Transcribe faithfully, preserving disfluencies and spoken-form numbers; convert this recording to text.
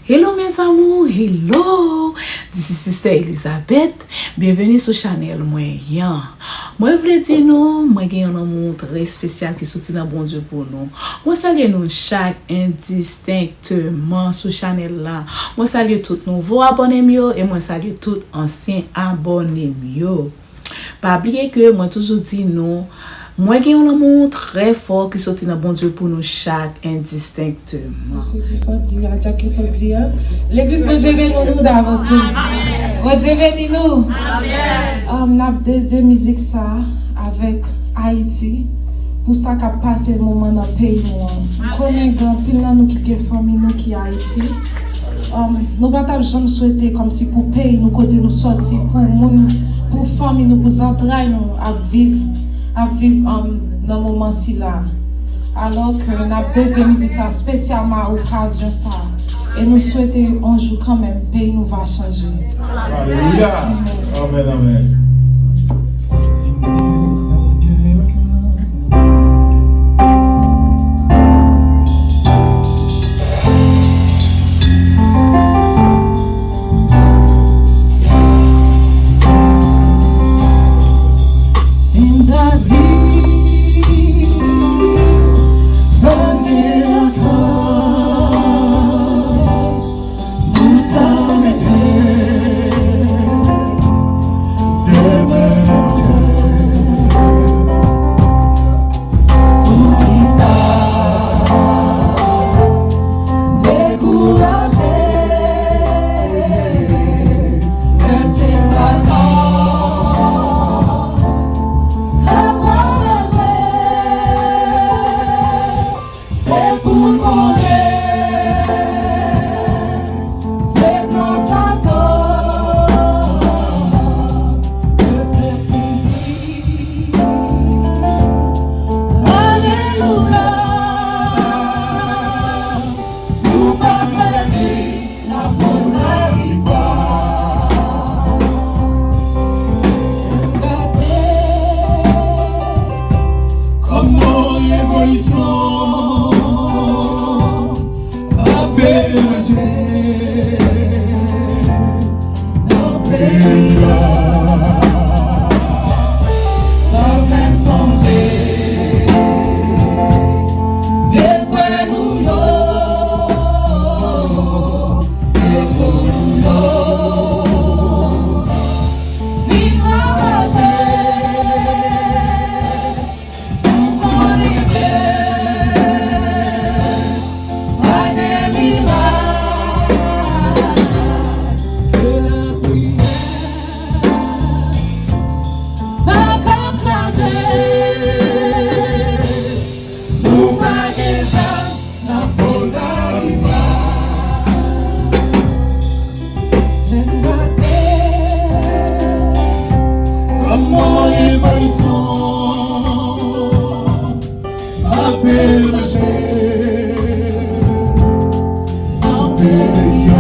Hello mes amours, hello! This is Sister Elizabeth. Byenveni sou chanèl mwen an. Mwen vle di nou, mwen gen yon lanmou trè espesyal ki soti nan Bondye pou nou. Mwen salye nou chak endistenkteman sou chanèl la. Mwen salye tout nouvo abòne m yo e mwen salye tout ansyen abòne m yo. Pa bliye ke mwen toujou di nou, mwen gen yon lanmou trè fò ki soti nan Bondye pou nou chak endistenkteman. Mesye ki fò di a, Jack ki fò di a. Legliz, Bondye beni nou davoti. Bondye beni nou. Um, n ap dedye mizik sa avèk Ayiti. Pou sa k ap pase moman nan peyi nou an. M konnen gen anpil nan nou ki gen fanmi nou ki Ayiti. Um, nou pa t ap janm swete kòmsi pou peyi nou kote nou sòti, pou moun, pou fanmi nou, pou zantray nou ap viv, ap viv um, nan moman sila. Alò ke n ap dedye mizik sa espesyalman a okazyon sa. E nou swete yon jou kanmenm peyi nou va chanje. Alelouya. Amèn, amèn. Si m ta di sa gen lakay, nou ta mete de men nan tè. Poukisa dekouraje? Lè se Satan k ap ravaje. Se pou n konnen se plan Satan ke se pou n di alelouya. Nou pa pèdi. N ap pran laviktwa. Gade kòman revolisyon ap emerje nan peyi a. Sa fè m sonje de frè nou yo. Nou pa gen zam, n ap pran laviktwa. Gade kòman revolisyon ap emerje nan peyi a.